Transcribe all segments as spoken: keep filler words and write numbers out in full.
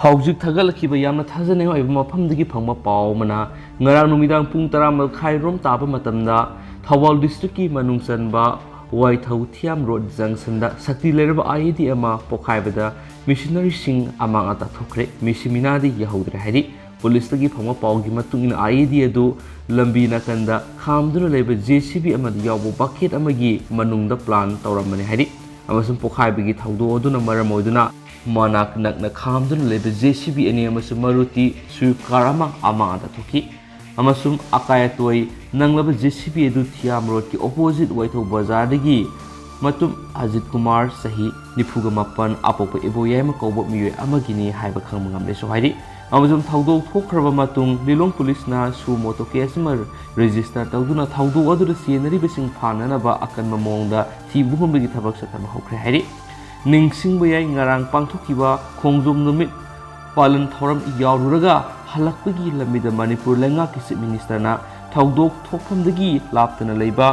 ꯍꯧꯖꯤꯛ ꯊꯥꯒꯠꯂꯛꯈꯤꯕ ꯌꯥꯝꯅ ꯊꯥꯖꯅꯤꯡꯉꯥꯏ ꯑꯣꯏꯕ ꯃꯐꯝꯗꯒꯤ ꯐꯪꯕ ꯄꯥꯎ ꯑꯃꯅ, ꯉꯔꯥꯡ ꯅꯨꯃꯤꯗꯥꯡ ꯄꯨꯡ ꯇꯔꯥ ꯃꯈꯥꯏ ꯔꯣꯝ ꯇꯥꯕ ꯃꯇꯝꯗ ꯊꯧꯕꯥꯜ districtꯀꯤ ꯃꯅꯨꯡ ꯆꯟꯕ ꯋꯥꯏꯊꯧ ꯊꯤꯌꯥꯝ road junctionꯗ ꯁꯛꯇꯤ ꯂꯩꯔꯕ IED ꯑꯃ ꯄꯣꯈꯥꯏꯕꯗ missionaryꯁꯤꯡ ꯑꯃꯥꯡ ꯑꯇꯥ ꯊꯣꯛꯈ꯭ꯔꯦ꯫ ꯃꯤꯁꯤ ꯃꯤꯅꯥꯗꯤ ꯌꯥꯍꯧꯗ꯭ꯔꯦ ꯍꯥꯏꯔꯤ꯫ ꯄꯨꯂꯤꯁꯇꯒꯤ ꯐꯪꯕ ꯄꯥꯎꯒꯤ ꯃꯇꯨꯡ ꯏꯟꯅ, IED ꯑꯗꯨ ꯂꯝꯕꯤ ꯅꯥꯀꯟꯗ ꯈꯥꯝꯗꯨꯅ ꯂꯩꯕ JCB ꯑꯃꯗ ꯌꯥꯎꯕ bucket ꯑꯃꯒꯤ ꯃꯅꯨꯡꯗ plant ꯇꯧꯔꯝꯕꯅꯤ ꯍꯥꯏꯔꯤ꯫ ꯑꯃꯁꯨꯡ ꯄꯣꯈꯥꯏꯕꯒꯤ ꯊꯧꯗꯣꯛ ꯑꯗꯨꯅ ꯃꯔꯝ ꯑꯣꯏꯗꯨꯅ ꯃꯅꯥꯛ ꯅꯛꯅ ꯈꯥꯝꯗꯨꯅ ꯂꯩꯕ JCB ꯑꯅꯤ ꯑꯃꯁꯨꯡ Maruti Swift car ꯑꯃ ꯑꯃꯥꯡ ꯑꯇꯥ ꯊꯣꯛꯈꯤ꯫ ꯑꯃꯁꯨꯡ ꯑꯀꯥꯏ ꯑꯇꯣꯏ ꯅꯪꯂꯕ JCB ꯑꯗꯨ ꯊꯤꯌꯥꯝ roadꯀꯤ opposite ꯋꯥꯏꯊꯧ ꯕꯖꯥꯔꯗꯒꯤ ꯃꯇꯨꯝ ꯑꯖꯤꯠ ꯀꯨꯃꯥꯔ, ꯆꯍꯤ ꯅꯤꯐꯨꯒ ꯃꯥꯄꯟ, ꯑꯄꯣꯛꯄ ꯏꯕꯣꯌꯥꯏꯃ ꯀꯧꯕ ꯃꯤꯑꯣꯏ ꯑꯃꯒꯤꯅꯤ ꯍꯥꯏꯕ ꯈꯪꯕ ꯉꯝꯂꯦꯁꯨ ꯍꯥꯏꯔꯤ꯫ ꯑꯃꯁꯨꯡ ꯊꯧꯗꯣꯛ ꯊꯣꯛꯈ꯭ꯔꯕ ꯃꯇꯨꯡ ꯂꯤꯂꯣꯡ ꯄꯨꯂꯤꯁꯅ suo moto case ꯑꯃ register ꯇꯧꯗꯨꯅ ꯊꯧꯗꯣꯛ ꯑꯗꯨꯗ ꯆꯦꯟꯅꯔꯤꯕꯁꯤꯡ ꯐꯥꯅꯅꯕ ꯑꯀꯟꯕ ꯃꯑꯣꯡꯗ ꯊꯤꯕ ꯍꯨꯝꯕꯒꯤ ꯊꯕꯛ ꯆꯠꯊꯕ ꯍꯧꯈ꯭ꯔꯦ ꯍꯥꯏꯔꯤ꯫ ꯅꯤꯡꯁꯤꯡꯕ ꯌꯥꯏ, ꯉꯔꯥꯡ ꯄꯥꯡꯊꯣꯛꯈꯤꯕ ꯈꯣꯡꯖꯣꯝ ꯅꯨꯃꯤꯠ ꯄꯥꯂꯟ ꯊꯧꯔꯝ ꯌꯥꯎꯔꯨꯔꯒ ꯍꯜꯂꯛꯄꯒꯤ ꯂꯝꯕꯤꯗ ꯃꯅꯤꯄꯨꯔ ꯂꯩꯉꯥꯛꯀꯤ Chief Ministerꯅ ꯊꯧꯗꯣꯛ ꯊꯣꯛꯐꯝꯗꯒꯤ ꯂꯥꯞꯇꯅ ꯂꯩꯕ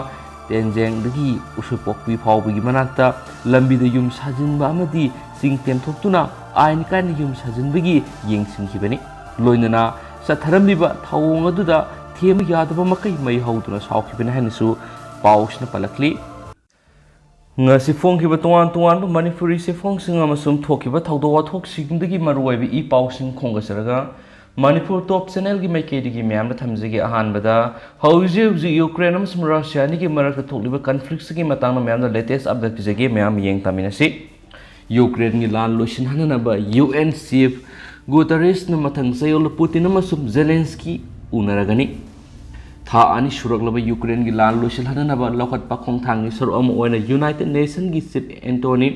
ꯇꯦꯟꯖꯦꯡꯗꯒꯤ ꯎꯁꯣꯏꯄꯣꯛꯄꯤ ꯐꯥꯎꯕꯒꯤ ꯃꯅꯥꯛꯇ ꯂꯝꯕꯤꯗ ꯌꯨꯝ ꯁꯥꯖꯤꯟꯕ ꯑꯃꯗꯤ ꯆꯤꯡ ꯇꯦꯝꯊꯣꯛꯇꯨꯅ ꯑꯥꯏꯟ ꯀꯥꯏꯅ ꯌꯨꯝ ꯁꯥꯖꯤꯟꯕꯒꯤ ꯌꯦꯡꯁꯤꯟꯈꯤꯕꯅꯤ꯫ ꯂꯣꯏꯅꯅ ꯆꯠꯊꯔꯝꯂꯤꯕ ꯊꯧꯑꯣꯡ ꯑꯗꯨꯗ ꯊꯦꯝꯕ ꯌꯥꯗꯕ ꯃꯈꯩ ꯃꯩ ꯍꯧꯗꯨꯅ ꯁꯥꯎꯈꯤꯕꯅꯤ ꯍꯥꯏꯅꯁꯨ ꯄꯥꯎꯁꯤꯅ ꯄꯜꯂꯛꯂꯤ꯫ ꯉꯁꯤ ꯐꯣꯡꯈꯤꯕ ꯇꯣꯉꯥꯟ ꯇꯣꯉꯥꯟꯕ ꯃꯅꯤꯄꯨꯔꯤ ꯆꯦꯐꯣꯡꯁꯤꯡ ꯑꯃꯁꯨꯡ ꯊꯣꯛꯈꯤꯕ ꯊꯧꯗꯣꯛ ꯋꯥꯊꯣꯛꯁꯤꯡꯗꯒꯤ ꯃꯔꯨꯑꯣꯏꯕ ꯏ ꯄꯥꯎꯁꯤꯡ ꯈꯣꯝꯒꯠꯆꯔꯒ ꯃꯅꯤꯄꯨꯔ Top Channelꯒꯤ ꯃꯥꯏꯀꯩꯗꯒꯤ ꯃꯌꯥꯝꯗ ꯊꯝꯖꯒꯦ꯫ ꯑꯍꯥꯟꯕꯗ, ꯍꯧꯖꯤꯛ ꯍꯧꯖꯤꯛ ꯌꯨꯀ꯭ꯔꯦꯟ ꯑꯃꯁꯨꯡ ꯔꯁꯤꯌꯥ ꯑꯅꯤꯒꯤ ꯃꯔꯛꯇ ꯊꯣꯛꯂꯤꯕ conflictꯁꯤꯒꯤ ꯃꯇꯥꯡꯗ ꯃꯌꯥꯝꯗ latest update ꯄꯤꯖꯒꯦ꯫ ꯃꯌꯥꯝ ꯌꯦꯡ ꯇꯥꯃꯤꯟꯅꯁꯤ꯫ ꯌꯨꯀ꯭ꯔꯦꯟꯒꯤ ꯂꯥꯟ ꯂꯣꯏꯁꯤꯟꯍꯟꯅꯅꯕ UN chief Guterresꯅ ꯃꯊꯪ ꯆꯌꯣꯜꯗ ꯄꯨꯇꯤꯟ ꯑꯃꯁꯨꯡ ꯖꯦꯂꯦꯟꯁꯀꯤ ꯎꯅꯔꯒꯅꯤ꯫ ꯊꯥ ꯑꯅꯤ ꯁꯨꯔꯛꯂꯕ ꯌꯨꯀ꯭ꯔꯦꯟꯒꯤ ꯂꯥꯟ ꯂꯣꯏꯁꯤꯜꯍꯟꯅꯅꯕ ꯂꯧꯈꯠꯄ ꯈꯣꯡꯊꯥꯡꯒꯤ ꯁꯔꯨꯛ ꯑꯃ ꯑꯣꯏꯅ United Nationꯒꯤ Chief Antonio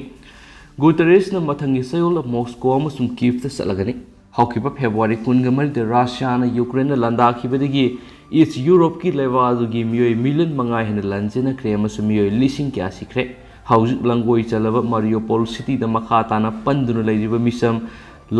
Guterresꯅ ꯃꯊꯪꯒꯤ ꯆꯌꯣꯜꯗ ꯃꯣꯁꯀꯣ ꯑꯃꯁꯨꯡ ꯀꯤꯚꯇ ꯆꯠꯂꯒꯅꯤ꯫ ꯍꯧꯈꯤꯕ ꯐꯦꯕ꯭ꯔꯨꯋꯥꯔꯤ ꯀꯨꯟꯒ ꯃꯔꯤꯗ ꯔꯁꯤꯌꯥꯅ ꯌꯨꯀ꯭ꯔꯦꯟꯗ ꯂꯥꯟꯗꯥꯈꯤꯕꯗꯒꯤ East Europeꯀꯤ ꯂꯩꯕꯥꯛ ꯑꯗꯨꯒꯤ ꯃꯤꯑꯣꯏ million ꯃꯉꯥ ꯍꯦꯟꯅ ꯂꯥꯟꯖꯦꯟꯅꯈ꯭ꯔꯦ ꯑꯃꯁꯨꯡ ꯃꯤꯑꯣꯏ ꯂꯤꯁꯤꯡ ꯀꯌꯥ ꯁꯤꯈ꯭ꯔꯦ꯫ ꯍꯧꯖꯤꯛ ꯂꯥꯟꯒꯣꯏ ꯆꯜꯂꯕ Mariupol cityꯗ ꯃꯈꯥ ꯇꯥꯅ ꯄꯟꯗꯨꯅ ꯂꯩꯔꯤꯕ ꯃꯤꯆꯝ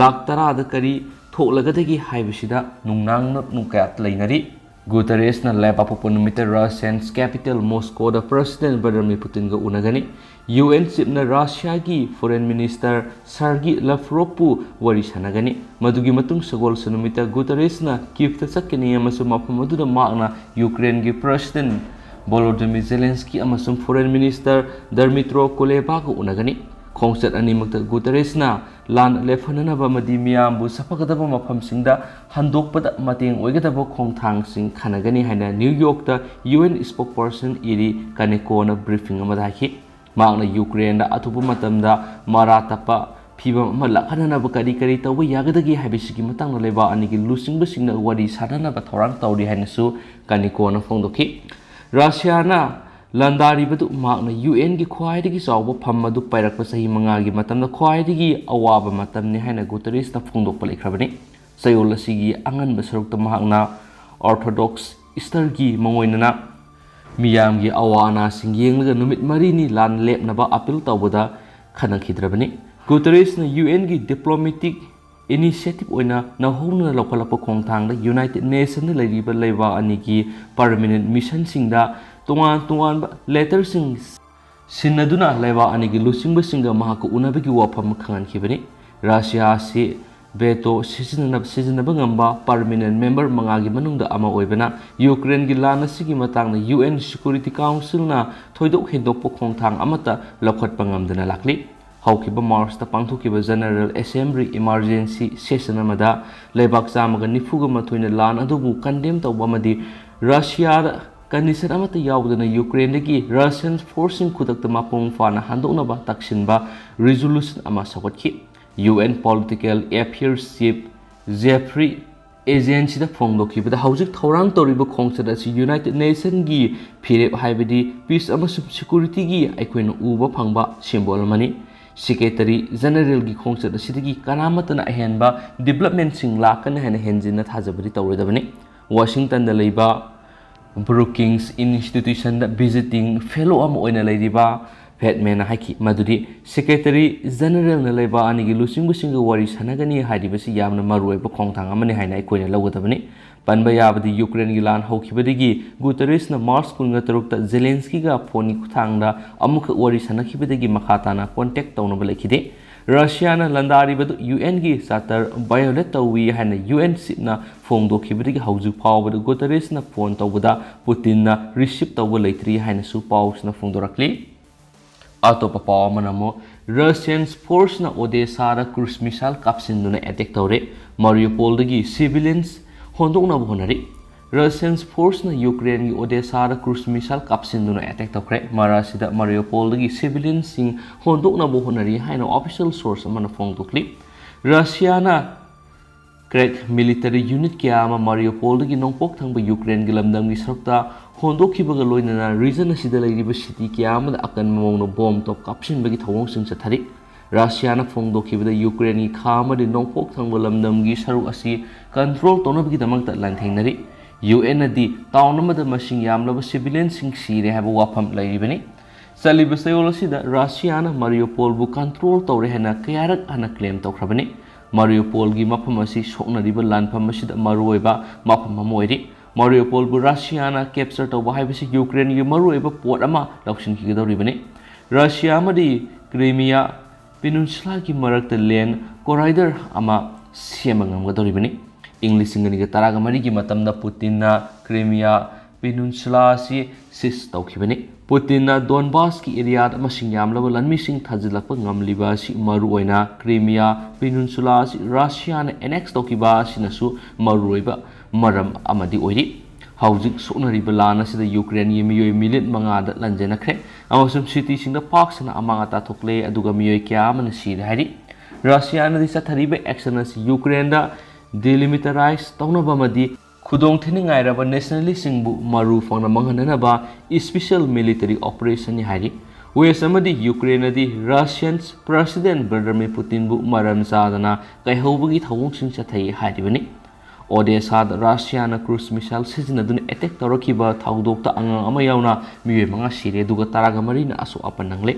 ꯂꯥꯈ ꯇꯔꯥꯗ ꯀꯔꯤ ꯊꯣꯛꯂꯒꯗꯒꯦ ꯍꯥꯏꯕꯁꯤꯗ ꯅꯨꯡꯅꯥꯡꯅ ꯀꯌꯥ ꯂꯩꯅꯔꯤ꯫ ꯒꯨꯇꯔꯦꯁꯅ ꯂꯩꯕꯥꯛꯄꯣꯛꯄ ꯅꯨꯃꯤꯠꯇ Russia's capital Moscowꯗ President Vladimir Putinꯒ ꯎꯅꯒꯅꯤ꯫ ꯌꯨ ꯑꯦꯟ Chiefꯅ ꯔꯁꯤꯌꯥꯒꯤ Foreign Minister Sergei Lavrovꯄꯨ ꯋꯥꯔꯤ ꯁꯥꯟꯅꯒꯅꯤ꯫ ꯃꯗꯨꯒꯤ ꯃꯇꯨꯡ ꯁꯒꯣꯜꯁꯦꯟ ꯅꯨꯃꯤꯠꯇ ꯒꯨꯇꯔꯦꯁꯅ ꯀꯤꯞꯇ ꯆꯠꯀꯅꯤ ꯑꯃꯁꯨꯡ ꯃꯐꯝ ꯑꯗꯨꯗ ꯃꯍꯥꯛꯅ ꯌꯨꯀ꯭ꯔꯦꯟꯒꯤ President Volodymyr Zelensky ꯑꯃꯁꯨꯡ Foreign Minister Dmytro Kulebaꯒ ꯎꯅꯒꯅꯤ꯫ ꯈꯣꯡꯆꯠ ꯑꯅꯤꯃꯛꯇ ꯒꯨꯇꯔꯦꯁꯅ ꯂꯥꯟ ꯂꯦꯞꯍꯟꯅꯅꯕ ꯑꯃꯗꯤ ꯃꯤꯌꯥꯝꯕꯨ ꯁꯥꯐꯒꯗꯕ ꯃꯐꯝꯁꯤꯡꯗ ꯍꯟꯗꯣꯛꯄꯗ ꯃꯇꯦꯡ ꯑꯣꯏꯒꯗꯕ ꯈꯣꯡꯊꯥꯡꯁꯤꯡ ꯈꯟꯅꯒꯅꯤ ꯍꯥꯏꯅ ꯅ꯭ꯌꯨ ꯌꯣꯔꯛꯇ ꯌꯨ ꯑꯦꯟ spokesperson Eri Kanekoꯅ briefing ꯑꯃꯗ ꯍꯥꯏꯈꯤ꯫ ꯃꯍꯥꯛꯅ ꯌꯨꯀ꯭ꯔꯦꯟꯗ ꯑꯊꯨꯕ ꯃꯇꯝꯗ ꯃꯔꯥ ꯇꯞꯄ ꯐꯤꯚꯝ ꯑꯃ ꯂꯥꯛꯍꯟꯅꯅꯕ ꯀꯔꯤ ꯀꯔꯤ ꯇꯧꯕ ꯌꯥꯒꯗꯒꯦ ꯍꯥꯏꯕꯁꯤꯒꯤ ꯃꯇꯥꯡꯗ ꯂꯩꯕꯥꯛ ꯑꯅꯤꯒꯤ ꯂꯨꯆꯤꯡꯕꯁꯤꯡꯅ ꯋꯥꯔꯤ ꯁꯥꯅꯅꯕ ꯊꯧꯔꯥꯡ ꯇꯧꯔꯤ ꯍꯥꯏꯅꯁꯨ ꯀꯅꯤꯀꯣꯅ ꯐꯣꯡꯗꯣꯛꯈꯤ꯫ ꯔꯁꯤꯌꯥꯅ ꯂꯥꯟꯗꯥꯔꯤꯕꯗꯨ ꯃꯍꯥꯛꯅ ꯌꯨ ꯑꯦꯟꯒꯤ ꯈ꯭ꯋꯥꯏꯗꯒꯤ ꯆꯥꯎꯕ ꯐꯝ ꯑꯗꯨ ꯄꯥꯏꯔꯛꯄ ꯆꯍꯤ ꯃꯉꯥꯒꯤ ꯃꯇꯝꯗ ꯈ꯭ꯋꯥꯏꯗꯒꯤ ꯑꯋꯥꯕ ꯃꯇꯝꯅꯤ ꯍꯥꯏꯅ ꯒꯨꯇꯔꯦꯁꯅ ꯐꯣꯡꯗꯣꯛꯄ ꯂꯩꯈ꯭ꯔꯕꯅꯤ꯫ ꯆꯌꯣꯜ ꯑꯁꯤꯒꯤ ꯑꯉꯟꯕ ꯁꯔꯨꯛꯇ ꯃꯍꯥꯛꯅ Orthodox Easterꯒꯤ ꯃꯉꯣꯏꯅꯅ ꯃꯤꯌꯥꯝꯒꯤ ꯑꯋꯥ ꯑꯅꯥꯁꯤꯡ ꯌꯦꯡꯂꯒ ꯅꯨꯃꯤꯠ ꯃꯔꯤꯅꯤ ꯂꯥꯟ ꯂꯦꯞꯅꯕ appeal ꯇꯧꯕꯗ ꯈꯟꯅꯈꯤꯗ꯭ꯔꯕꯅꯤ꯫ ꯒꯨꯇꯔꯦꯁꯅ ꯌꯨ ꯑꯦꯟꯒꯤ diplomatic initiative ꯑꯣꯏꯅ ꯅꯧꯍꯧꯅꯅ ꯂꯧꯈꯠꯂꯛꯄ ꯈꯣꯡꯊꯥꯡꯗ United Nationsꯗ ꯂꯩꯔꯤꯕ ꯂꯩꯕꯥꯛ ꯑꯅꯤꯒꯤ permanent missionꯁꯤꯡꯗ ꯇꯣꯉꯥꯟ ꯇꯣꯉꯥꯟꯕ letterꯁꯤꯡ ꯁꯤꯟꯅꯗꯨꯅ ꯂꯩꯕꯥꯛ ꯑꯅꯤꯒꯤ ꯂꯨꯆꯤꯡꯕꯁꯤꯡꯒ ꯃꯍꯥꯛꯀ ꯎꯅꯕꯒꯤ ꯋꯥꯐꯝ ꯈꯪꯍꯟꯈꯤꯕꯅꯤ꯫ ꯔꯁꯤꯌꯥ ꯑꯁꯤ veto ꯁꯤꯖꯤꯟꯅꯅꯕ, ꯁꯤꯖꯤꯟꯅꯕ ꯉꯝꯕ permanent member ꯃꯉꯥꯒꯤ ꯃꯅꯨꯡꯗ ꯑꯃ ꯑꯣꯏꯕꯅ, ꯌꯨꯀ꯭ꯔꯦꯟꯒꯤ ꯂꯥꯟ ꯑꯁꯤꯒꯤ ꯃꯇꯥꯡꯗ ꯌꯨ ꯑꯦꯟ Security Councilꯅ ꯊꯣꯏꯗꯣꯛ ꯍꯦꯟꯗꯣꯛꯄ ꯈꯣꯡꯊꯥꯡ ꯑꯃꯠꯇ ꯂꯧꯈꯠꯄ ꯉꯝꯗꯅ ꯂꯥꯛꯂꯤ꯫ ꯍꯧꯈꯤꯕ ꯃꯥꯔꯆꯇ ꯄꯥꯡꯊꯣꯛꯈꯤꯕ General Assembly emergency session ꯑꯃꯗ ꯂꯩꯕꯥꯛ ꯆꯥꯝꯃꯒ ꯅꯤꯐꯨꯒ ꯃꯥꯊꯣꯏꯅ ꯂꯥꯟ ꯑꯗꯨꯕꯨ condemn ꯇꯧꯕ ꯑꯃꯗꯤ ꯔꯁꯤꯌꯥꯗ condition ꯑꯃꯠꯇ ꯌꯥꯎꯗꯅ ꯌꯨꯀ꯭ꯔꯦꯟꯗꯒꯤ Russian forceꯁꯤꯡ ꯈꯨꯗꯛꯇ ꯃꯄꯨꯡ ꯐꯥꯅ ꯍꯟꯗꯣꯛꯅꯕ ꯇꯛꯁꯤꯟꯕ resolution ꯑꯃ ꯁꯧꯒꯠꯈꯤ꯫ U N Political Affairs Chief Jeffrey Agencyꯗ ꯐꯣꯡꯗꯣꯛꯈꯤꯕꯗ, ꯍꯧꯖꯤꯛ ꯊꯧꯔꯥꯡ ꯇꯧꯔꯤꯕ ꯈꯣꯡꯆꯠ ꯑꯁꯤ United Nationsꯒꯤ ꯐꯤꯔꯦꯞ, ꯍꯥꯏꯕꯗꯤ peace ꯑꯃꯁꯨꯡ securityꯒꯤ ꯑꯩꯈꯣꯏꯅ ꯎꯕ ꯐꯪꯕ symbol ꯑꯃꯅꯤ꯫ Secretary Generalꯒꯤ ꯈꯣꯡꯆꯠ ꯑꯁꯤꯗꯒꯤ ꯀꯅꯥꯃꯠꯇꯅ ꯑꯍꯦꯟꯕ developmentꯁꯤꯡ ꯂꯥꯛꯀꯅꯤ ꯍꯥꯏꯅ ꯍꯦꯟꯖꯤꯟꯅ ꯊꯥꯖꯕꯗꯤ ꯇꯧꯔꯣꯏꯗꯕꯅꯤ꯫ ꯋꯥꯁꯤꯡꯇꯟꯗ ꯂꯩꯕ Brookings Institutionꯗ visiting fellow ꯑꯃ ꯑꯣꯏꯅ ꯂꯩꯔꯤꯕ ꯐꯦꯠꯃꯦꯟꯅ ꯍꯥꯏꯈꯤ ꯃꯗꯨꯗꯤ ꯁꯦꯀ꯭ꯔꯦꯇꯔꯤ ꯖꯦꯅꯔꯦꯜꯅ ꯂꯩꯕꯥꯛ ꯑꯅꯤꯒꯤ ꯂꯨꯆꯤꯡꯕꯁꯤꯡꯒ ꯋꯥꯔꯤ ꯁꯥꯟꯅꯒꯅꯤ ꯍꯥꯏꯔꯤꯕꯁꯤ ꯌꯥꯝꯅ ꯃꯔꯨꯑꯣꯏꯕ ꯈꯣꯡꯊꯥꯡ ꯑꯃꯅꯤ ꯍꯥꯏꯅ ꯑꯩꯈꯣꯏꯅ ꯂꯧꯒꯗꯕꯅꯤ꯫ ꯄꯟꯕ ꯌꯥꯕꯗꯤ ꯌꯨꯀ꯭ꯔꯦꯟꯒꯤ ꯂꯥꯟ ꯍꯧꯈꯤꯕꯗꯒꯤ ꯒꯨꯇꯔꯦꯁꯅ ꯃꯥꯔꯆ ꯀꯨꯟꯒ ꯇꯔꯨꯛꯇ ꯖꯦꯂꯦꯟꯁꯀꯤꯒ ꯐꯣꯟꯒꯤ ꯈꯨꯠꯊꯥꯡꯗ ꯑꯃꯨꯛꯈꯛ ꯋꯥꯔꯤ ꯁꯥꯟꯅꯈꯤꯕꯗꯒꯤ ꯃꯈꯥ ꯇꯥꯅ ꯀꯣꯟꯇꯦꯛ ꯇꯧꯅꯕ ꯂꯩꯈꯤꯗꯦ꯫ ꯔꯁꯤꯌꯥꯅ ꯂꯥꯟꯗꯥꯔꯤꯕꯗꯨ ꯌꯨ ꯑꯦꯟꯒꯤ ꯆꯥꯔꯇꯔ ꯚꯥꯏꯑꯣꯂꯦꯠ ꯇꯧꯏ ꯍꯥꯏꯅ ꯌꯨ ꯑꯦꯟ ꯆꯤꯞꯅ ꯐꯣꯡꯗꯣꯛꯈꯤꯕꯗꯒꯤ ꯍꯧꯖꯤꯛ ꯐꯥꯎꯕꯗ ꯒꯨꯇꯔꯦꯁꯅ ꯐꯣꯟ ꯇꯧꯕꯗ ꯄꯨꯇꯤꯟꯅ ꯔꯤꯁꯤꯞ ꯇꯧꯕ ꯂꯩꯇ꯭ꯔꯤ ꯍꯥꯏꯅꯁꯨ ꯄꯥꯎꯁꯤꯅ ꯐꯣꯡꯗꯣꯔꯛꯂꯤ꯫ ꯑꯇꯣꯞꯄ ꯄꯥꯎ ꯑꯃꯅ ꯑꯃꯨꯛ ꯔꯁꯤꯌꯟ ꯐꯣꯔꯁꯅ ꯑꯣꯗꯦꯁꯥꯗ ꯀ꯭ꯔꯨꯖ ꯃꯤꯁꯥꯏꯜ ꯀꯥꯞꯁꯤꯟꯗꯨꯅ ꯑꯦꯇꯦꯛ ꯇꯧꯔꯦ꯫ ꯃꯥꯔꯤꯌꯨꯄꯣꯜꯗꯒꯤ ꯁꯤꯚꯤꯂꯤꯌꯟꯁ ꯍꯣꯟꯗꯣꯛꯅꯕ ꯍꯣꯠꯅꯔꯤ꯫ ꯔꯁꯤꯌꯟ ꯐꯣꯔꯁꯅ ꯌꯨꯀ꯭ꯔꯦꯟꯒꯤ ꯑꯣꯗꯦꯁꯥꯗ ꯀ꯭ꯔꯨꯖ ꯃꯤꯁꯥꯏꯜ ꯀꯥꯞꯁꯤꯟꯗꯨꯅ ꯑꯦꯇꯦꯛ ꯇꯧꯈ꯭ꯔꯦ꯫ ꯃꯔꯛ ꯑꯁꯤꯗ ꯃꯥꯔꯤꯌꯨꯄꯣꯜꯗꯒꯤ ꯁꯤꯚꯤꯂꯤꯌꯟꯁꯤꯡ ꯍꯣꯟꯗꯣꯛꯅꯕ ꯍꯣꯠꯅꯔꯤ ꯍꯥꯏꯅ ꯑꯣꯐꯤꯁꯤꯌꯦꯜ ꯁꯣꯔꯁ ꯑꯃꯅ ꯐꯣꯡꯗꯣꯛꯂꯤ꯫ ꯔꯁꯤꯌꯥꯅ ꯀ꯭ꯔꯦꯛ ꯃꯤꯂꯤꯇꯔꯤ ꯌꯨꯅꯤꯠ ꯀꯌꯥ ꯑꯃ ꯃꯥꯔꯤꯌꯨꯄꯣꯜꯗꯒꯤ ꯅꯣꯡꯄꯣꯛ ꯊꯪꯕ ꯌꯨꯀ꯭ꯔꯦꯟꯒꯤ ꯂꯝꯗꯝꯒꯤ ꯁꯔꯨꯛꯇ ꯍꯣꯟꯗꯣꯛꯈꯤꯕꯒ ꯂꯣꯏꯅꯅ ꯔꯤꯖꯟ ꯑꯁꯤꯗ ꯂꯩꯔꯤꯕ ꯁꯤꯇꯤ ꯀꯌꯥ ꯑꯃꯗ ꯑꯀꯟꯕ ꯃꯑꯣꯡꯗ ꯕꯣꯝ ꯇꯣꯞ ꯀꯥꯞꯁꯤꯟꯕꯒꯤ ꯊꯧꯑꯣꯡꯁꯤꯡ ꯆꯠꯊꯔꯤ꯫ ꯔꯁꯤꯌꯥꯅ ꯐꯣꯡꯗꯣꯛꯈꯤꯕꯗ ꯌꯨꯀ꯭ꯔꯦꯟꯒꯤ ꯈꯥ ꯑꯃꯗꯤ ꯅꯣꯡꯄꯣꯛ ꯊꯪꯕ ꯂꯝꯗꯝꯒꯤ ꯁꯔꯨꯛ ꯑꯁꯤ ꯀꯟꯇ꯭ꯔꯣꯜ ꯇꯧꯅꯕꯒꯤꯗꯃꯛꯇ ꯂꯥꯟꯊꯦꯡꯅꯔꯤ꯫ ꯌꯨ ꯑꯦꯟꯅꯗꯤ ꯇꯥꯎꯟ ꯑꯃꯗ ꯃꯁꯤꯡ ꯌꯥꯝꯂꯕ ꯁꯤꯚꯤꯂꯤꯌꯟꯁꯤꯡ ꯁꯤꯔꯦ ꯍꯥꯏꯕ ꯋꯥꯐꯝ ꯂꯩꯔꯤꯕꯅꯤ꯫ ꯆꯠꯂꯤꯕ ꯆꯌꯣꯜ ꯑꯁꯤꯗ ꯔꯁꯤꯌꯥꯅ ꯃꯥꯔꯤꯌꯨꯄꯣꯜꯕꯨ ꯀꯟꯇ꯭ꯔꯣꯜ ꯇꯧꯔꯦ ꯍꯥꯏꯅ ꯀꯌꯥꯔꯛ ꯍꯥꯟꯅ ꯀ꯭ꯂꯦꯝ ꯇꯧꯈ꯭ꯔꯕꯅꯤ꯫ ꯃꯥꯔꯤꯌꯨꯄꯣꯜꯒꯤ ꯃꯐꯝ ꯑꯁꯤ ꯁꯣꯛꯅꯔꯤꯕ ꯂꯥꯟꯐꯝ ꯑꯁꯤꯗ ꯃꯔꯨꯑꯣꯏꯕ ꯃꯐꯝ ꯑꯃ ꯑꯣꯏꯔꯤ꯫ ꯃꯥꯔꯤꯌꯨꯄꯣꯜꯕꯨ ꯔꯁꯤꯌꯥꯅ ꯀꯦꯞꯆꯔ ꯇꯧꯕ ꯍꯥꯏꯕꯁꯤ ꯌꯨꯀ꯭ꯔꯦꯟꯒꯤ ꯃꯔꯨꯑꯣꯏꯕ ꯄꯣꯠ ꯑꯃ ꯂꯧꯁꯤꯟꯈꯤꯒꯗꯧꯔꯤꯕꯅꯤ꯫ ꯔꯁꯤꯌꯥ ꯑꯃꯗꯤ ꯀ꯭ꯔꯤꯃꯤꯌꯥ ꯄꯤꯅꯨꯟꯁꯨꯂꯥꯒꯤ ꯃꯔꯛꯇ ꯂꯦꯟ ꯀꯣꯔꯥꯏꯗꯔ ꯑꯃ ꯁꯦꯝꯕ ꯉꯝꯒꯗꯧꯔꯤꯕꯅꯤ꯫ ꯏꯪ ꯂꯤꯁꯤꯡ ꯑꯅꯤꯒ ꯇꯔꯥꯒ ꯃꯔꯤꯒꯤ ꯃꯇꯝꯗ ꯄꯨꯇꯤꯟꯅ ꯀ꯭ꯔꯤꯃꯤꯌꯥ ꯄꯤꯅꯨꯟꯁꯨꯂꯥ ꯑꯁꯤ ꯁꯤꯖ ꯇꯧꯈꯤꯕꯅꯤ꯫ ꯄꯨꯇꯤꯟꯅ ꯗꯣꯟꯕꯥꯁꯀꯤ ꯑꯦꯔꯤꯌꯥꯗ ꯃꯁꯤꯡ ꯌꯥꯝꯂꯕ ꯂꯥꯟꯃꯤꯁꯤꯡ ꯊꯥꯖꯤꯜꯂꯛꯄ ꯉꯝꯂꯤꯕ ꯑꯁꯤ ꯃꯔꯨꯑꯣꯏꯅ ꯀ꯭ꯔꯤꯃꯤꯌꯥ ꯄꯤꯅꯨꯟꯁꯨꯂꯥ ꯑꯁꯤ ꯔꯁꯤꯌꯥꯅ ꯑꯦꯅꯦꯛꯁ ꯇꯧꯈꯤꯕ ꯑꯁꯤꯅꯁꯨ ꯃꯔꯨꯑꯣꯏꯕ ꯃꯔꯝ ꯑꯃꯗꯤ ꯑꯣꯏꯔꯤ꯫ ꯍꯧꯖꯤꯛ ꯁꯣꯛꯅꯔꯤꯕ ꯂꯥꯟ ꯑꯁꯤꯗ ꯌꯨꯀ꯭ꯔꯦꯟꯒꯤ ꯃꯤꯑꯣꯏ ꯃꯤꯂꯤꯌꯟ ꯃꯉꯥꯗ ꯂꯥꯟꯖꯦꯟꯅꯈ꯭ꯔꯦ ꯑꯃꯁꯨꯡ ꯁꯤꯇꯤꯁꯤꯡꯗ ꯄꯥꯛ ꯁꯟꯅ ꯑꯃꯥꯡ ꯑꯇꯥ ꯊꯣꯛꯂꯦ, ꯑꯗꯨꯒ ꯃꯤꯑꯣꯏ ꯀꯌꯥ ꯑꯃꯅ ꯁꯤꯔꯦ ꯍꯥꯏꯔꯤ꯫ ꯔꯁꯤꯌꯥꯅꯗꯤ ꯆꯠꯊꯔꯤꯕ ꯑꯦꯛꯁꯟ ꯑꯁꯤ ꯌꯨꯀ꯭ꯔꯦꯟꯗ ꯗꯤꯂꯤꯃꯤꯇꯔꯥꯏꯖ ꯇꯧꯅꯕ ꯑꯃꯗꯤ ꯈꯨꯗꯣꯡ ꯊꯤꯅꯤꯡꯉꯥꯏꯔꯕ ꯅꯦꯁꯅꯦꯂꯤꯁꯁꯤꯡꯕꯨ ꯃꯔꯨ ꯐꯪꯅ ꯃꯥꯡꯍꯟꯅꯅꯕ ꯏꯁꯄꯤꯁꯦꯜ ꯃꯤꯂꯤꯇꯔꯤ ꯑꯣꯄꯔꯦꯁꯟꯅꯤ ꯍꯥꯏꯔꯤ꯫ ꯋꯦꯁ ꯑꯃꯗꯤ ꯌꯨꯀ꯭ꯔꯦꯟꯅꯗꯤ ꯔꯁꯤꯌꯟ ꯄ꯭ꯔꯁꯤꯗꯦꯟ ꯚ꯭ꯂꯥꯗꯤꯃꯤꯔ ꯄꯨꯇꯤꯟꯕꯨ ꯃꯔꯝ ꯆꯥꯗꯅ ꯀꯥꯏꯍꯧꯕꯒꯤ ꯊꯧꯑꯣꯡꯁꯤꯡ ꯆꯠꯊꯩ ꯍꯥꯏꯔꯤꯕꯅꯤ꯫ ꯑꯣꯗꯦꯁꯥꯗ ꯔꯁꯤꯌꯥꯅ ꯀ꯭ꯔꯨꯖ ꯃꯤꯁꯥꯏꯜ ꯁꯤꯖꯤꯟꯅꯗꯨꯅ ꯑꯦꯇꯦꯛ ꯇꯧꯔꯛꯈꯤꯕ ꯊꯧꯗꯣꯛꯇ ꯑꯉꯥꯡ ꯑꯃ ꯌꯥꯎꯅ ꯃꯤꯑꯣꯏ ꯃꯉꯥ ꯁꯤꯔꯦ, ꯑꯗꯨꯒ ꯇꯔꯥꯒ ꯃꯔꯤꯅ ꯑꯁꯣꯛ ꯑꯄꯟ ꯅꯪꯂꯦ꯫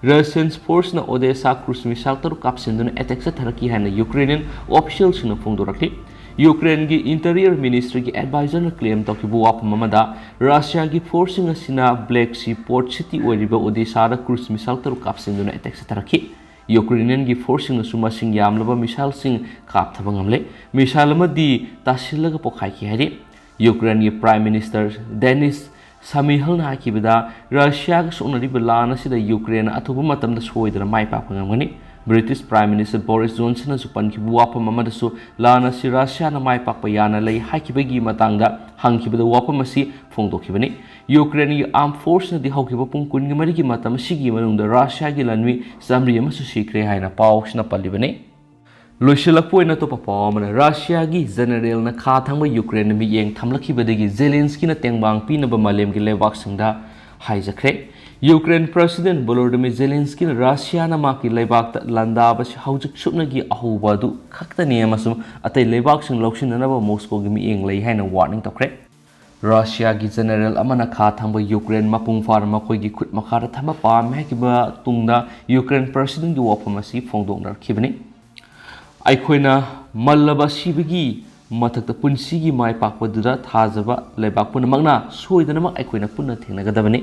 ꯔꯁꯤꯌꯟ ꯐꯣꯔꯁꯅ ꯑꯣꯗꯦꯁꯥ ꯀ꯭ꯔꯨꯖ ꯃꯤꯁꯥꯏꯜ ꯇꯔꯨꯛ ꯀꯥꯞꯁꯤꯟꯗꯨꯅ ꯑꯦꯇꯦꯛ ꯆꯠꯊꯔꯛꯈꯤ ꯍꯥꯏꯅ ꯌꯨꯀ꯭ꯔꯦꯅꯤꯌꯟ ꯑꯣꯐꯤꯁꯤꯌꯦꯜꯁꯤꯡꯅ ꯐꯣꯡꯗꯣꯔꯛꯂꯤ꯫ ꯌꯨꯀ꯭ꯔꯦꯟꯒꯤ ꯏꯟꯇꯤꯔꯤꯌꯔ ꯃꯤꯅꯤꯁꯇ꯭ꯔꯤꯒꯤ ꯑꯦꯗꯚꯥꯏꯖꯔꯅ ꯀ꯭ꯂꯦꯝ ꯇꯧꯈꯤꯕ ꯋꯥꯐꯝ ꯑꯃꯗ, ꯔꯁꯤꯌꯥꯒꯤ ꯐꯣꯔꯁꯁꯤꯡ ꯑꯁꯤꯅ ꯕ꯭ꯂꯦꯛ ꯁꯤ ꯄꯣꯔꯠ ꯁꯤꯇꯤ ꯑꯣꯏꯔꯤꯕ ꯑꯣꯗꯦꯁꯥꯗ ꯀ꯭ꯔꯨꯖ ꯃꯤꯁꯥꯏꯜ ꯇꯔꯨꯛ ꯀꯥꯞꯁꯤꯟꯗꯨꯅ ꯑꯦꯇꯦꯛ ꯆꯠꯊꯔꯛꯈꯤ꯫ ꯌꯨꯀ꯭ꯔꯦꯅꯤꯌꯟꯒꯤ ꯐꯣꯔꯁꯁꯤꯡꯅꯁꯨ ꯃꯁꯤꯡ ꯌꯥꯝꯂꯕ ꯃꯤꯁꯥꯏꯜꯁꯤꯡ ꯀꯥꯞꯊꯕ ꯉꯝꯂꯦ꯫ ꯃꯤꯁꯥꯏꯜ ꯑꯃꯗꯤ ꯇꯥꯁꯤꯜꯂꯒ ꯄꯣꯈꯥꯏꯈꯤ ꯍꯥꯏꯔꯤ꯫ ꯌꯨꯀ꯭ꯔꯦꯟꯒꯤ ꯄ꯭ꯔꯥꯏꯝ ꯃꯤꯅꯤꯁꯇꯔ ꯗꯦꯅꯤꯁ ꯁꯃꯤꯍꯜꯅ ꯍꯥꯏꯈꯤꯕꯗ, ꯔꯁꯤꯌꯥꯒ ꯁꯣꯛꯅꯔꯤꯕ ꯂꯥꯟ ꯑꯁꯤꯗ ꯌꯨꯀ꯭ꯔꯦꯟꯅ ꯑꯊꯨꯕ ꯃꯇꯝꯗ ꯁꯣꯏꯗꯅ ꯃꯥꯏ ꯄꯥꯛꯄ ꯉꯝꯒꯅꯤ꯫ ꯕ꯭ꯔꯤꯇꯤꯁ ꯄ꯭ꯔꯥꯏꯝ ꯃꯤꯅꯤꯁꯇꯔ ꯕꯣꯔꯤꯁ ꯖꯣꯟꯁꯟꯅꯁꯨ ꯄꯟꯈꯤꯕ ꯋꯥꯐꯝ ꯑꯃꯗꯁꯨ ꯂꯥꯟ ꯑꯁꯤ ꯔꯁꯤꯌꯥꯅ ꯃꯥꯏ ꯄꯥꯛꯄ ꯌꯥꯅ ꯂꯩ ꯍꯥꯏꯈꯤꯕꯒꯤ ꯃꯇꯥꯡꯗ ꯍꯪꯈꯤꯕꯗ ꯋꯥꯐꯝ ꯑꯁꯤ ꯐꯣꯡꯗꯣꯛꯈꯤꯕꯅꯤ꯫ ꯌꯨꯀ꯭ꯔꯦꯟꯒꯤ ꯑꯥꯔꯝ ꯐꯣꯔꯁꯅꯗꯤ ꯍꯧꯈꯤꯕ ꯄꯨꯡ ꯀꯨꯟꯒ ꯃꯔꯤꯒꯤ ꯃꯇꯝ ꯑꯁꯤꯒꯤ ꯃꯅꯨꯡꯗ ꯔꯁꯤꯌꯥꯒꯤ ꯂꯥꯟꯃꯤ ꯆꯥꯃꯔꯤ ꯑꯃꯁꯨ ꯁꯤꯈ꯭ꯔꯦ ꯍꯥꯏꯅ ꯄꯥꯎꯁꯤꯅ ꯄꯜꯂꯤꯕꯅꯤ꯫ ꯂꯣꯏꯁꯤꯜꯂꯛꯄ ꯑꯣꯏꯅ ꯑꯇꯣꯞꯄ ꯄꯥꯎ ꯑꯃꯅ, ꯔꯁꯤꯌꯥꯒꯤ ꯖꯦꯅꯔꯦꯜꯅ ꯈꯥ ꯊꯪꯕ ꯌꯨꯀ꯭ꯔꯦꯟꯗ ꯃꯤꯠꯌꯦꯡ ꯊꯝꯂꯛꯈꯤꯕꯗꯒꯤ ꯖꯦꯂꯦꯟꯁꯀꯤꯅ ꯇꯦꯡꯕꯥꯡ ꯄꯤꯅꯕ ꯃꯥꯂꯦꯝꯒꯤ ꯂꯩꯕꯥꯛꯁꯤꯡꯗ ꯍꯥꯏꯖꯈ꯭ꯔꯦ꯫ ꯌꯨꯀ꯭ꯔꯦꯟ ꯄ꯭ꯔꯁꯤꯗꯦꯟ ꯚꯣꯂꯣꯗꯤꯃꯤꯔ ꯖꯦꯂꯦꯟꯁꯀꯤꯅ ꯔꯁꯤꯌꯥꯅ ꯃꯍꯥꯛꯀꯤ ꯂꯩꯕꯥꯛꯇ ꯂꯥꯟꯗꯥꯕꯁꯤ ꯍꯧꯖꯤꯛ ꯁꯨꯞꯅꯒꯤ ꯑꯍꯧꯕ ꯑꯗꯨ ꯈꯛꯇꯅꯤ ꯑꯃꯁꯨꯡ ꯑꯇꯩ ꯂꯩꯕꯥꯛꯁꯤꯡ ꯂꯧꯁꯤꯟꯅꯅꯕ ꯃꯣꯁꯀꯣꯒꯤ ꯃꯤꯠꯌꯦꯡ ꯂꯩ ꯍꯥꯏꯅ ꯋꯥꯔꯅꯤꯡ ꯇꯧꯈ꯭ꯔꯦ꯫ ꯔꯁꯤꯌꯥꯒꯤ ꯖꯦꯅꯔꯦꯜ ꯑꯃꯅ ꯈꯥ ꯊꯪꯕ ꯌꯨꯀ꯭ꯔꯦꯟ ꯃꯄꯨꯡ ꯐꯥꯅ ꯃꯈꯣꯏꯒꯤ ꯈꯨꯠ ꯃꯈꯥꯗ ꯊꯝꯕ ꯄꯥꯝꯃꯤ ꯍꯥꯏꯈꯤꯕ ꯇꯨꯡꯗ ꯌꯨꯀ꯭ꯔꯦꯟ ꯄ꯭ꯔꯁꯤꯗꯦꯟꯒꯤ ꯋꯥꯐꯝ ꯑꯁꯤ ꯐꯣꯡꯗꯣꯛꯅꯔꯛꯈꯤꯕꯅꯤ꯫ ꯑꯩꯈꯣꯏꯅ ꯃꯜꯂꯕ ꯁꯤꯕꯒꯤ ꯃꯊꯛꯇ ꯄꯨꯟꯁꯤꯒꯤ ꯃꯥꯏ ꯄꯥꯛꯄꯗꯨꯗ ꯊꯥꯖꯕ ꯂꯩꯕꯥꯛ ꯄꯨꯝꯅꯃꯛꯅ ꯁꯣꯏꯗꯅꯃꯛ ꯑꯩꯈꯣꯏꯅ ꯄꯨꯟꯅ ꯊꯦꯡꯅꯒꯗꯕꯅꯤ꯫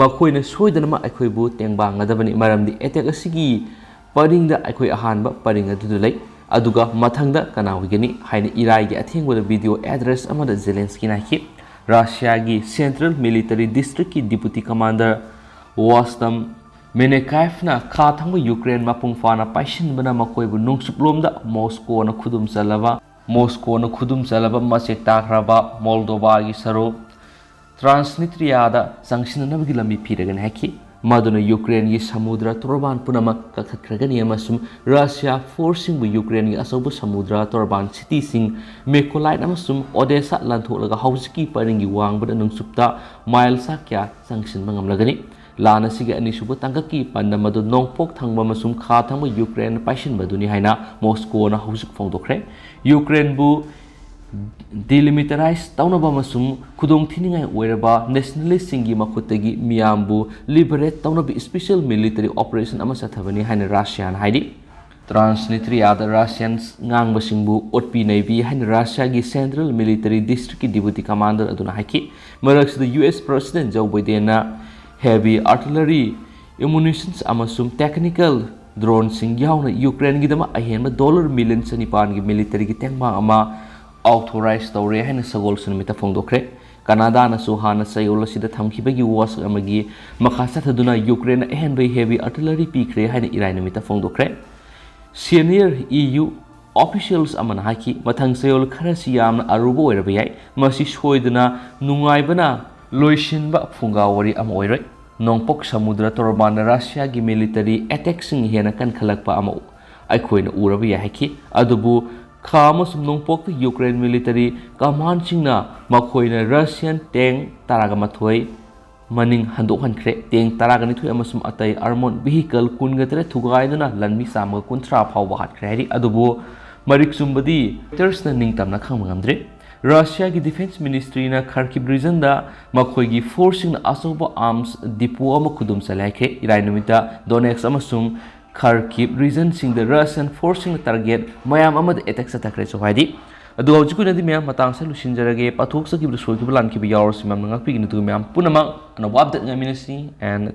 ꯃꯈꯣꯏꯅ ꯁꯣꯏꯗꯅꯃꯛ ꯑꯩꯈꯣꯏꯕꯨ ꯇꯦꯡꯕꯥꯡꯒꯗꯕꯅꯤ, ꯃꯔꯝꯗꯤ ꯑꯦꯇꯦꯛ ꯑꯁꯤꯒꯤ ꯄꯔꯤꯡꯗ ꯑꯩꯈꯣꯏ ꯑꯍꯥꯟꯕ ꯄꯔꯤꯡ ꯑꯗꯨꯗ ꯂꯩ, ꯑꯗꯨꯒ ꯃꯊꯪꯗ ꯀꯅꯥ ꯑꯣꯏꯒꯅꯤ ꯍꯥꯏꯅ ꯏꯔꯥꯏꯒꯤ ꯑꯊꯦꯡꯕꯗ ꯚꯤꯗꯤꯑꯣ ꯑꯦꯗ꯭ꯔꯦꯁ ꯑꯃꯗ ꯖꯦꯂꯦꯟꯁꯀꯤꯅ ꯍꯥꯏꯈꯤ꯫ ꯔꯁꯤꯌꯥꯒꯤ ꯁꯦꯟꯇ꯭ꯔꯦꯜ ꯃꯤꯂꯤꯇꯔꯤ ꯗꯤꯁꯇ꯭ꯔꯤꯛꯀꯤ ꯗꯤꯄꯨꯇꯤ ꯀꯃꯥꯟꯗꯔ ꯋꯥꯁꯇꯝ ꯃꯦꯅꯦꯀꯥꯏꯐꯅ ꯈꯥ ꯊꯪꯕ ꯌꯨꯀ꯭ꯔꯦꯟ ꯃꯄꯨꯡ ꯐꯥꯅ ꯄꯥꯏꯁꯤꯟꯕꯅ ꯃꯈꯣꯏꯕꯨ ꯅꯣꯡꯆꯨꯞꯂꯣꯝꯗ ꯃꯣꯁꯀꯣꯅ ꯈꯨꯗꯨꯝ ꯆꯜꯂꯕ, ꯃꯣꯁꯀꯣꯅ ꯈꯨꯗꯨꯝ ꯆꯜꯂꯕ ꯃꯆꯦꯛ ꯇꯥꯈ꯭ꯔꯕ ꯃꯣꯜꯗꯣꯚꯥꯒꯤ ꯁꯔꯨꯛ ꯇ꯭ꯔꯥꯟꯁꯅꯤꯇ꯭ꯔꯤꯌꯥꯗ ꯆꯪꯁꯤꯟꯅꯅꯕꯒꯤ ꯂꯝꯕꯤ ꯄꯤꯔꯒꯅꯤ ꯍꯥꯏꯈꯤ꯫ ꯃꯗꯨꯅ ꯌꯨꯀ꯭ꯔꯦꯟꯒꯤ ꯁꯃꯨꯗ꯭ꯔ ꯇꯣꯔꯕꯥꯟ ꯄꯨꯝꯅꯃꯛ ꯀꯛꯊꯠꯈ꯭ꯔꯒꯅꯤ ꯑꯃꯁꯨꯡ ꯔꯁꯤꯌꯥ ꯐꯣꯔꯁꯁꯤꯡꯕꯨ ꯌꯨꯀ꯭ꯔꯦꯟꯒꯤ ꯑꯆꯧꯕ ꯁꯃꯨꯗ꯭ꯔ ꯇꯣꯔꯕꯥꯟ ꯁꯤꯇꯤꯁꯤꯡ ꯃꯦꯀꯣꯂꯥꯏꯠ ꯑꯃꯁꯨꯡ ꯑꯣꯗꯦꯁꯥ ꯂꯥꯟꯊꯣꯛꯂꯒ ꯍꯧꯖꯤꯛꯀꯤ ꯄꯔꯤꯡꯒꯤ ꯋꯥꯡꯃꯗ ꯅꯣꯡꯆꯨꯞꯇ ꯃꯥꯏꯜ ꯆꯥ ꯀꯌꯥ ꯆꯪꯁꯤꯟꯕ ꯉꯝꯂꯒꯅꯤ꯫ ꯂꯥꯟ ꯑꯁꯤꯒꯤ ꯑꯅꯤꯁꯨꯕ ꯇꯥꯡꯀꯛꯀꯤ ꯄꯥꯟꯗꯝ ꯑꯗꯨ ꯅꯣꯡꯄꯣꯛ ꯊꯪꯕ ꯑꯃꯁꯨꯡ ꯈꯥ ꯊꯪꯕ ꯌꯨꯀ꯭ꯔꯦꯟ ꯄꯥꯏꯁꯤꯟꯕꯗꯨꯅꯤ ꯍꯥꯏꯅ ꯃꯣꯁꯀꯣꯅ ꯍꯧꯖꯤꯛ ꯐꯣꯡꯗꯣꯛꯈ꯭ꯔꯦ꯫ ꯌꯨꯀ꯭ꯔꯦꯟꯕꯨ ꯗꯤꯂꯤꯃꯤꯇꯔꯥꯏꯁ ꯇꯧꯅꯕ ꯑꯃꯁꯨꯡ ꯈꯨꯗꯣꯡ ꯊꯤꯅꯤꯡꯉꯥꯏ ꯑꯣꯏꯔꯕ ꯅꯦꯁꯅꯦꯂꯤꯁꯁꯤꯡꯒꯤ ꯃꯈꯨꯠꯇꯒꯤ ꯃꯤꯌꯥꯝꯕꯨ ꯂꯤꯕꯔꯦꯠ ꯇꯧꯅꯕ ꯏꯁꯄꯤꯁꯦꯜ ꯃꯤꯂꯤꯇꯔꯤ ꯑꯣꯄꯔꯦꯁꯟ ꯑꯃ ꯆꯠꯊꯕꯅꯤ ꯍꯥꯏꯅ ꯔꯥꯁꯤꯌꯥꯅ ꯍꯥꯏꯔꯤ꯫ ꯇ꯭ꯔꯥꯟꯁꯅꯤꯇ꯭ꯔꯤꯌꯥꯗ ꯔꯥꯁꯤꯌꯥꯟ ꯉꯥꯡꯕꯁꯤꯡꯕꯨ ꯑꯣꯠꯄꯤ ꯅꯩꯕꯤ ꯍꯥꯏꯅ ꯔꯥꯁꯤꯌꯥꯒꯤ ꯁꯦꯟꯇ꯭ꯔꯦꯜ ꯃꯤꯂꯤꯇꯔꯤ ꯗꯤꯁꯇ꯭ꯔꯤꯛꯀꯤ ꯗꯤꯄꯨꯇꯤ ꯀꯃꯥꯟꯗꯔ ꯑꯗꯨꯅ ꯍꯥꯏꯈꯤ꯫ ꯃꯔꯛꯁꯤꯗ ꯌꯨ ꯑꯦꯁ ꯄ꯭ꯔꯁꯤꯗꯦꯟ ꯖꯣ ꯕꯥꯏꯗꯦꯟꯅ ꯍꯦꯚꯤ ꯑꯥꯔꯇꯤꯂꯔꯤ, ꯑꯦꯃꯨꯅꯤꯁꯟꯁ ꯑꯃꯁꯨꯡ ꯇꯦꯛꯅꯤꯀꯦꯜ ꯗ꯭ꯔꯣꯟꯁꯤꯡ ꯌꯥꯎꯅ ꯌꯨꯀ꯭ꯔꯦꯟꯒꯤꯗꯃꯛ ꯑꯍꯦꯟꯕ ꯗꯣꯂꯔ ꯃꯤꯂꯤꯌꯟ ꯆꯅꯤꯄꯥꯟꯒꯤ ꯃꯤꯂꯤꯇꯔꯤꯒꯤ ꯇꯦꯡꯕꯥꯡ ꯑꯃ ꯑꯥꯎꯊꯣꯔꯥꯏꯖ ꯇꯧꯔꯦ ꯍꯥꯏꯅ ꯁꯒꯣꯜꯁꯦꯟ ꯅꯨꯃꯤꯠꯇ ꯐꯣꯡꯗꯣꯛꯈ꯭ꯔꯦ꯫ ꯀꯅꯥꯗꯥꯅꯁꯨ ꯍꯥꯟꯅ ꯆꯌꯣꯜ ꯑꯁꯤꯗ ꯊꯝꯈꯤꯕꯒꯤ ꯋꯥꯁꯛ ꯑꯃꯒꯤ ꯃꯈꯥ ꯆꯠꯊꯗꯨꯅ ꯌꯨꯀ꯭ꯔꯦꯟꯅ ꯑꯍꯦꯟꯕ ꯍꯦꯚꯤ ꯑꯥꯔꯇꯤꯂꯔꯤ ꯄꯤꯈ꯭ꯔꯦ ꯍꯥꯏꯅ ꯏꯔꯥꯏ ꯅꯨꯃꯤꯠꯇ ꯐꯣꯡꯗꯣꯛꯈ꯭ꯔꯦ꯫ ꯁꯦꯅꯤꯌꯔ ꯏ ꯌꯨ ꯑꯣꯐꯤꯁꯤꯌꯦꯜꯁ ꯑꯃꯅ ꯍꯥꯏꯈꯤ, ꯃꯊꯪ ꯆꯌꯣꯜ ꯈꯔꯁꯤ ꯌꯥꯝꯅ ꯑꯔꯨꯕ ꯑꯣꯏꯔꯕ ꯌꯥꯏ꯫ ꯃꯁꯤ ꯁꯣꯏꯗꯅ ꯅꯨꯡꯉꯥꯏꯕꯅ ꯂꯣꯏꯁꯤꯟꯕ ꯐꯨꯡꯒꯥ ꯋꯥꯔꯤ ꯑꯃ ꯑꯣꯏꯔꯣꯏ꯫ ꯅꯣꯡꯄꯣꯛ ꯁꯃꯨꯗ꯭ꯔ ꯇꯣꯔꯕꯥꯟꯗ ꯔꯁꯤꯌꯥꯒꯤ ꯃꯤꯂꯤꯇꯔꯤ ꯑꯦꯇꯦꯛꯁꯤꯡ ꯍꯦꯟꯅ ꯀꯟꯈꯠꯂꯛꯄ ꯑꯃ ꯑꯩꯈꯣꯏꯅ ꯎꯔꯕ ꯌꯥꯏ ꯍꯥꯏꯈꯤ꯫ ꯑꯗꯨꯕꯨ ꯈꯥ ꯑꯃꯁꯨꯡ ꯅꯣꯡꯄꯣꯛꯇ ꯌꯨꯀ꯭ꯔꯦꯟ ꯃꯤꯂꯤꯇꯔꯤ ꯀꯃꯥꯟꯁꯤꯡꯅ ꯃꯈꯣꯏꯅ ꯔꯁꯤꯌꯥꯟ ꯇꯦꯡ ꯇꯔꯥꯒ ꯃꯥꯊꯣꯏ ꯃꯅꯤꯡ ꯍꯟꯗꯣꯛꯍꯟꯈ꯭ꯔꯦ꯫ ꯇꯦꯡ ꯇꯔꯥꯒ ꯅꯤꯊꯣꯏ ꯑꯃꯁꯨꯡ ꯑꯇꯩ ꯑꯥꯔꯃꯣꯟ ꯚꯤꯍꯤꯀꯜ ꯀꯨꯟꯒ ꯇꯔꯦꯠ ꯊꯨꯒꯥꯏꯗꯨꯅ ꯂꯥꯟꯃꯤ ꯆꯥꯝꯃꯒ ꯀꯨꯟꯊ꯭ꯔꯥ ꯐꯥꯎꯕ ꯍꯥꯠꯈ꯭ꯔꯦ ꯍꯥꯏꯔꯤ꯫ ꯑꯗꯨꯕꯨ ꯃꯔꯤꯛ ꯆꯨꯝꯕꯗꯤ ꯔꯣꯏꯇꯔꯁꯅ ꯅꯤꯡꯇꯝꯅ ꯈꯪꯕ ꯉꯝꯗ꯭ꯔꯤ꯫ ꯔꯁꯤꯌꯥꯒꯤ ꯗꯤꯐꯦꯟꯁ ꯃꯤꯅꯤꯁꯇ꯭ꯔꯤꯅ ꯈꯔꯀꯤꯞ ꯔꯤꯖꯟꯗ ꯃꯈꯣꯏꯒꯤ ꯐꯣꯔꯁꯁꯤꯡꯅ ꯑꯆꯧꯕ ꯑꯥꯔꯝꯁ ꯗꯤꯄꯣ ꯑꯃ ꯈꯨꯗꯨꯝ ꯆꯜꯂꯦ ꯍꯥꯏꯈ꯭ꯔꯦ꯫ ꯏꯔꯥꯏ ꯅꯨꯃꯤꯠꯇ ꯗꯣꯅꯦꯠꯁ ꯑꯃꯁꯨꯡ ꯈꯔꯀꯤꯞ ꯔꯤꯖꯟꯁꯤꯡꯗ ꯔꯁꯤꯌꯟ ꯐꯣꯔꯁꯁꯤꯡꯅ ꯇꯥꯔꯒꯦꯠ ꯃꯌꯥꯝ ꯑꯃꯗ ꯑꯦꯇꯦꯛ ꯆꯠꯊꯈ꯭ꯔꯦꯁꯨ ꯍꯥꯏꯔꯤ꯫ ꯑꯗꯨꯒ ꯍꯧꯖꯤꯛꯀꯤ ꯑꯣꯏꯅꯗꯤ ꯃꯌꯥꯝ ꯃꯇꯥꯡꯁꯦ ꯂꯣꯏꯁꯤꯟꯖꯔꯒꯦ꯫ ꯄꯥꯊꯣꯛꯆꯈꯤꯕꯗ ꯁꯣꯏꯈꯤꯕ ꯂꯥꯟꯈꯤꯕ ꯌꯥꯎꯔꯁꯨ ꯃꯌꯥꯝꯅ ꯉꯥꯛꯄꯤꯒꯅꯤ꯫ ꯑꯗꯨꯒ ꯃꯌꯥꯝ ꯄꯨꯝꯅꯃꯛ ꯑꯅꯧꯕ ꯑꯞꯗꯦꯠ ꯉꯥꯏꯃꯤꯟꯅꯁꯤ꯫ And